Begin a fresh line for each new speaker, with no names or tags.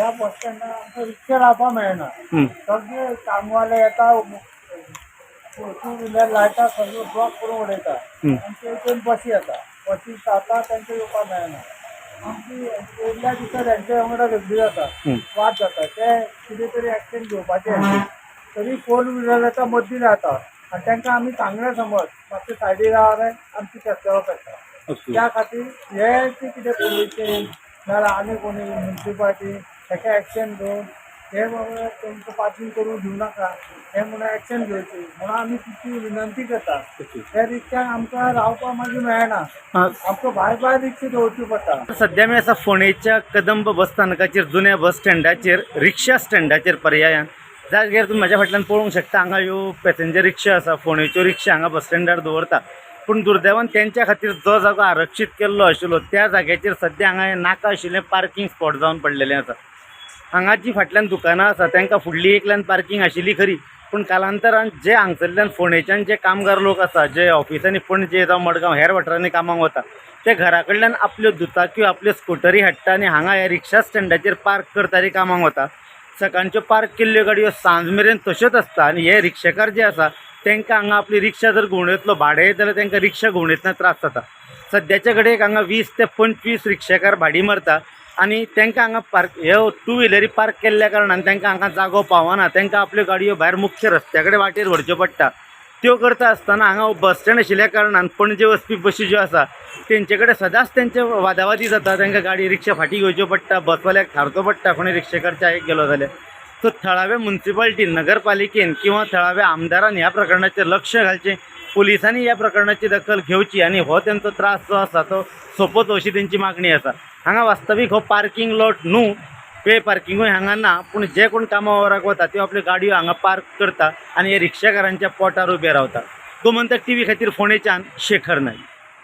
ह्या बस स्टँडार आमकां रिक्षा रावपाक मेळना. सगळे कामवाले येता, टू व्हिलर लायता, सगळं ब्लॉक करून उडयता. आनी ते बसी येता, बसी जाता, तांकां येवपाक मेळना. आमची वयल्या दिसा तेंच्या वांगडा झगडी जाता, वाद जाता. ते कितें तरी एक्शन घेवपाचें. तरी फोर व्हिलर येता, मदीं रावता आनी तांकां आमी सांगलें समज मातशें सायडी रावा रे, आमची पेत्रोल पेट्टा. त्या खातीर हे ते कितें पुलिसेन नाजाल्यार आनी कोणी म्युनिसिपालिटी हेका एक्शन घेवन हे बाबा तांकां पार्कींग करूंक दिवं नाका हे म्हणून एक्शन घेवची म्हणून आमी तिची विनंती करता. हे रिक्षांक आमकां रावपाक मागीर मेळना, आमकां भायर भायर रिक्षा दवरची पडटा.
सध्या मी आसा फोंडेच्या कदंब बस स्थानकाचेर, जुन्या बस स्टँडाचेर, रिक्षा स्टँडाचेर पर्यायान. जाग्यार तुमी म्हाज्या फाटल्यान पळोवंक शकता, हांगा ह्यो पॅसेंजर रिक्षा आसा. फोंडेच्यो रिक्षा हांगा बस स्टँडार दवरता, पूण दुर्दैवान तेंच्या खातीर जो जागो आरक्षीत केल्लो आशिल्लो त्या जाग्याचेर सद्या हांगा हें नाका आशिल्लें पार्कींग स्पॉट जावन पडलेलें आसा. हांगा जी फाटल्यान दुकानां आसा तांकां फुडली एक लायन पार्कींग आशिल्ली खरी, पूण कालांतरान जे हांगसरल्यान फोंडेच्यान जे कामगार लोक आसा, जे ऑफिसांनी पणजे जावं मडगांव हेर वाठारांनी कामाक वता, ते घरा कडल्यान आपल्यो दुचाक्यो, आपल्यो स्कुटरी हाडटा आनी हांगा ह्या रिक्षा स्टँडाचेर पार्क करता आनी कामाक वता. सकाळच्यो पार्क केल्ल्यो गाडयो सांज मेरेन तश्योच आसता आनी हे रिक्षेकार जे आसा तांकां हांगा आपली रिक्षा जर घुंवडयतलो भाडें जाल्यार तांकां रिक्षा घुंवडयतना त्रास जाता. सद्याच्या घडयेक हांगा 20 ते 25 रिक्षेकार भाडी मारता आनी तांकां हांगा पार्क ह्यो टू व्हिलरी पार्क केल्ल्या कारणान तांकां हांगा जागो पावना. तांकां आपल्यो गाडयो भायर मुख्य रस्त्या कडेन वाटेर व्हरच्यो पडटा. त्यो करता आसतना हांगा बस स्टँड आशिल्ल्या कारणान पणजे वचपी बशी ज्यो आसा तेंचे कडेन सदांच तेंचे वादावादी जाता. तांकां गाडी रिक्षा फाटीं घेवच्यो पडटा, बसवाल्याक थारचो पडटा कोणी रिक्षेकार चायेक गेलो जाल्यार. सो थळाव्या मुन्सिपाल्टीन, नगरपालिकेन किंवा थळाव्या आमदारान ह्या प्रकरणाचेर लक्ष घालचें. पुलिसांनी ह्या प्रकरणाची दखल घेवची आनी हो तेंचो त्रास जो आसा तो सोंपोवचो अशी तेंची मागणी आसा. हांगा वास्तवीक हो पार्कींग लॉट न्हू, पे पार्किंगूय हांगा ना, पूण जे कोण कामा वावराक वता त्यो आपल्यो गाडयो हांगा पार्क करता आनी हे रिक्षाकारांच्या पोटार उबे रावता. गोमंतक टीव्ही खातीर फोंडेच्यान शेखर नाईक.